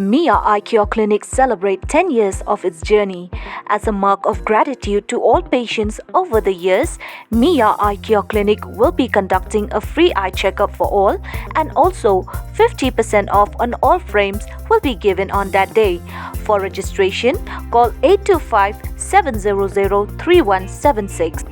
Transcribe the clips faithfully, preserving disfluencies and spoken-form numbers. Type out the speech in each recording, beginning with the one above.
Mia Eye Care Clinic celebrate ten years of its journey. As a mark of gratitude to all patients over the years, Mia Eye Care Clinic will be conducting a free eye checkup for all, and also fifty percent off on all frames will be given on that day. For registration, call eight two five, seven zero zero, three one seven six.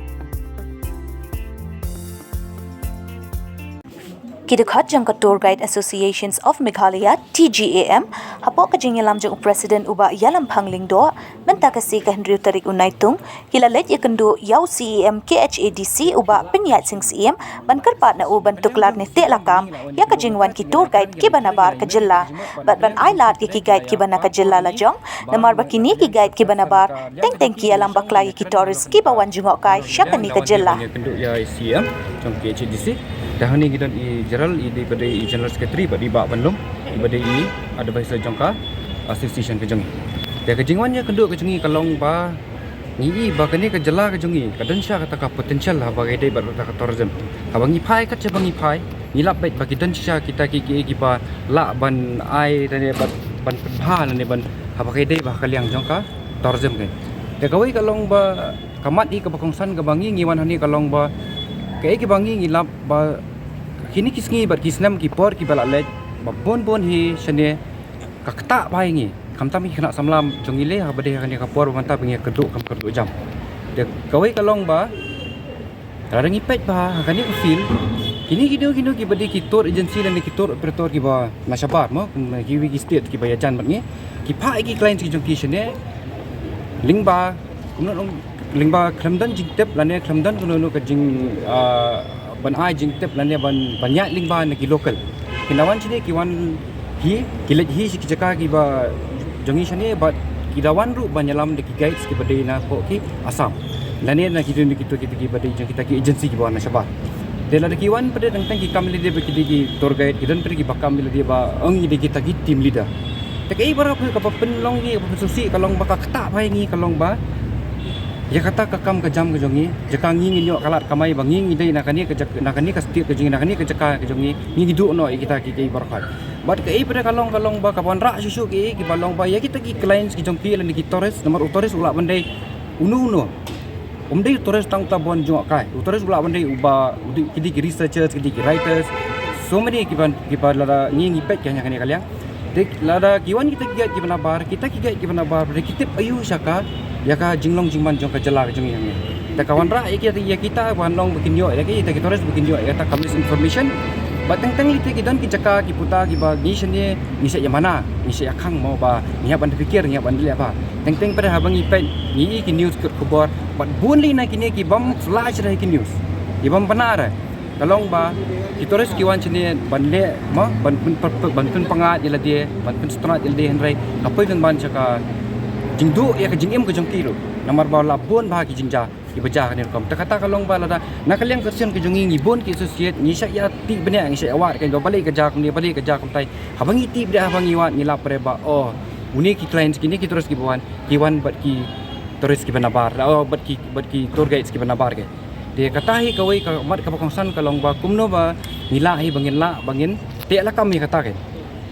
Ki dkhot jong ka Tour Guide Associations of Meghalaya, T G A M, hapoh ka jingïalam jong u President u Bah Ïalamphang Lyngdoh, mynta ka sngi ka hynriew tarik u Naitung, ki la leit ïakynduh ïa u C E M K H A D C u Bah Pynïaid Sing Syiem, ban kyrpad na u ban tuklar ne teh lakam ïa ka jingwan ki tour guide kiba nabar ka jylla, bad ban ailad ïa ki guide kiba na ka jylla lajong, namar ba kine ki guide kiba nabar teng teng ki ïalam bakla ïa ki tourist kiba wan jngohkai sha kane ka jylla. Ïakynduh ïa i C E M jong K H A D C. Te hangne ngi don i General, i dei ba dei i General Secretary, bad i Bah Banlum, i ba dei i advisor jong ka association ka jong ngi. Te ka jingwan ïakynduh ka jong ngi ka long ba ngi i ba kane ka jylla ka jong ngi ka don shisha kata ka potential haba ka dei bad kata ka tourism. Haba ngi phai kat shaba ngi phai, ngi lap beit ba ki don shisha kita ki, ki, kiba lah ban ai lane ban, ban pynbha lane ban, haba ka dei ba ka liang jong ka tourism ka. Te kawei ka long ba ka mat hi kaba kongsan kaba ngi, ngi wan hangne ka long ba kaei kiba ngi, ngi lap ba kine ki sngi bad ki snem ki por kiba la leit, ba bun bun hi shane ka ktah bha ïa ngi, khamtam ki khynnah samla jong ngi lei, haba dei ha kane ka por ba mynta ba ngi ïakynduh kam kynduh jam. Te kawei ka long ba lada ngi peit bha ha kane ka field, kine kino kino kiba dei ki tour agency lane ki tour operator kiba na shabar mo, kiwei ki state kiba ïajan bad ngi, ki phah ïa ki clients ki jong ki shane lyngba, kumno long, lyngba khlem don jingtip lane khlem don kumno kumno ka jing, ah, ban ai jingtip lane ban, ban ïaid lyngba na ki local. Ki na wan shane ki wan hi, ki leit hi sha ki jaka kiba jong ngi shane, bad ki da wan ruh ban ïalam da ki guides kiba dei napoh ki Assam lane na ki dei kito, kito kiba dei jong kita ki agency kiba wan na shabar. Te lada ki wan pat de teng teng ki kam lade ba ki dei ki tour guide, ki don pat de kiba kam lade ba ong ki dei kita ki team leader. Te kaei baroh kaba pynlong ngi, kaba pynsngewsih ka long ba ka ktah bha ïa ngi ka long ba ïa kata ka kam ka jam ka jong ngi, jaka ngi ngin ïoh ka lad kamai ba ngi ngi dei na kane ka jak-, na kane ka state ka jong ngi, na kane ka jaka ka jong ngi, ngi duh noh ïa kita ki, ki baroh. Bad kaei pat de ka long, ka long ba ka wanrah shuh shuh ki, kiba long ba ïa kita ki clients ki jong ki lane ki tourist, namar u tourist u lah ban dei uno uno. Um dei u tourist tang uta ba wan jngohkai. U tourist u lah ban dei uba, u dei, ki dei ki researchers, ki dei ki writers. So many kiba, kiba lada ngi, ngi peit ka ïa kane ka liang. Te lada ki wan kita ki guide kiba nabar, kita ki guide kiba nabar, ba dei ki tip aïu sha ka ïa ka jinglong jingman jong ka jylla ka jong ngi hangne. Te ka wanrah ïa kita, ïa kita ban long ba kin ïoh ïa kita ki tourist ba kin ïoh ïa kata ka misinformation. Bad teng teng lei te ki don ki jaka ki puta kiba ngi shane ngi shah ïa mana, ngi shah ïa khang mo ba ngi hap ban pyrkhat, ngi hap ban leh bha. Teng teng pat de haba ngi peit, ngi i ki news, ki khubor, bad bun lei na kine ki bym sla sha ki news, ki bym pynara. Ka long ba ki tourist ki wan shane ban leh mo, ban pyn, pyn, pyn, ban pynpyngngad ïa lade, ban pynsngewtynnat ïa lade, hynrei ka poi pynban sha ka jingduh ïa ka jingim ka jong ki ruh. Namar ba la bun bha ki jingjia kiba jia kane rukom. Te kata ka long ba lada na ka liang ka seng ka jong ngi, ngi bun ki associate, ngi shah ïa tip bniah, ngi shah ïa wad ka ba balei ka jia kumne, balei ka jia kumtai. Haba ngi tip bniah, haba ngi wad, ngi lap pat de ba, oh, une ki clients, kine ki tourist kiba wan, ki wan bad ki tourist kiba nabar, oh, bad ki, bad ki tour guides kiba nabar ki. Te kata hi kawei ka mat kaba kongsan ka long ba kumno ba ngi lah hi ba ngin lah ba ngin teh lakam ïa kata ki.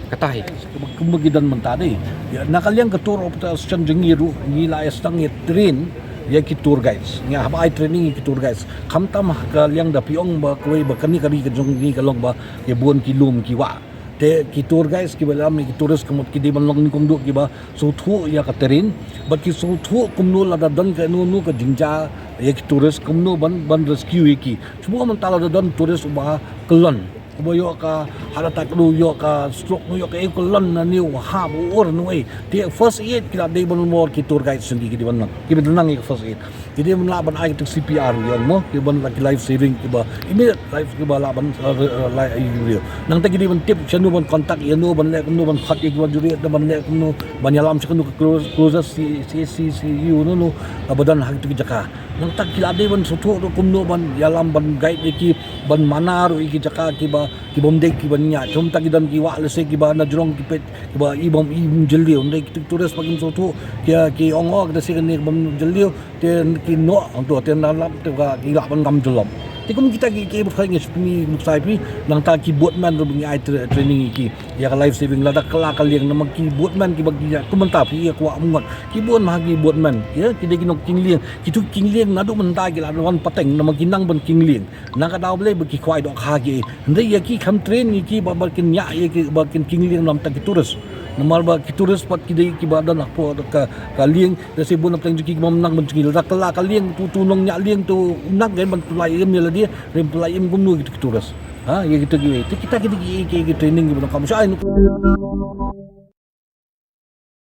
Kata hi. Kumba, kumba ki don mynta de. Ïa, na ka liang ka tour operator association jong ngi ruh ngi la ïa sdang ïa train ïa ki tour guides. Ngi hap ai training ïa ki tour guides. Khamtam ha ka liang da phi ong ba kawei ba kane ka ri ka jong ngi ka long ba ïa bun ki lum ki wah. Te ki tour guides kiba lam ïa ki tourist ka mut ki dei ban long nyngkong duh kiba sngewthuh ïa ka terrain. Bad ki sngewthuh kumno lada don kano kano ka jingjia ïa ki tourist kumno ban, ban rescue ïa ki. Shuwa mynta lada don tourist uba kyllon, uba ïoh ka heart attack, u ïoh ka stroke, u ïoh ka, eh, kyllon na ne u hap u ur na wei. Te first aid ki la dei ban mor ki tour guide shuh ki dei ban nang. Kiba nang ïa ka first aid. Ki dei ban lah ban ai ka C P R ïa mo, kiba lah ki life saving kiba immediate life kiba lah ban, eh, eh, lai ai ïa. Nangta ki dei ban tip shano ban contact ïano ban leh kumno ban khot ïa kiba jurip, ban leh kumno ban ïalam sha kano ka close, closest C, C, C, C U no no, eh, ba don ha kito ki jaka. Nangta ki la dei ban sngewthuh ruh kumno ban ïalam ban guide ïa ki, ban mana ruh ïa ki jaka kiba, ki bym dei ki ban ïaid. Kumta ki don ki wah lehse kiba na jrong ki peit kiba i bym, i bym jylliew. Hynrei ki tourist ba kim sngewthuh ki, ki ong oh, kita shi kane ki bym jylliew. Te ki noh hangto te na lap te ka ki lah ban ngam jyllop. Te kum kita ki, ki ba phain ngi sha phi, ngi muk sai phi, nangta ki boatman ruh ba ngi ai tra-, training ïa ki. Ïa ka life saving, lada kylla ka lieng, namar ki boatman kiba ki ïa, kum mynta phi ïa kwah mynta. Ki bun ma ki boatman, ïa, ki dei ki nongkieng lieng, kitu kieng lieng naduh mynta ki la wan pateng, namar ki nang ban kieng lieng. Na ka daw Blei ba ki khwai dohkha ki. Hynrei ïa ki kham train ïa ki ba, ba kin ïa, ïa ki ba kin kieng lieng namar ki tourist. Namar ba ki tourist pat ki dei kiba don hapoh ka, ka lieng, da se bun na pdeng jong ki ki bym nang ban jong ki. Lada kylla ka lieng tu, tu nongñiah lieng tu u nang kan ban pyllait im ïa lade, ban pyllait im kumno ki tourist. Ha, ïa kita ki, kita ki, ki, ki, ki training kiba donkam. Sha ai nuk.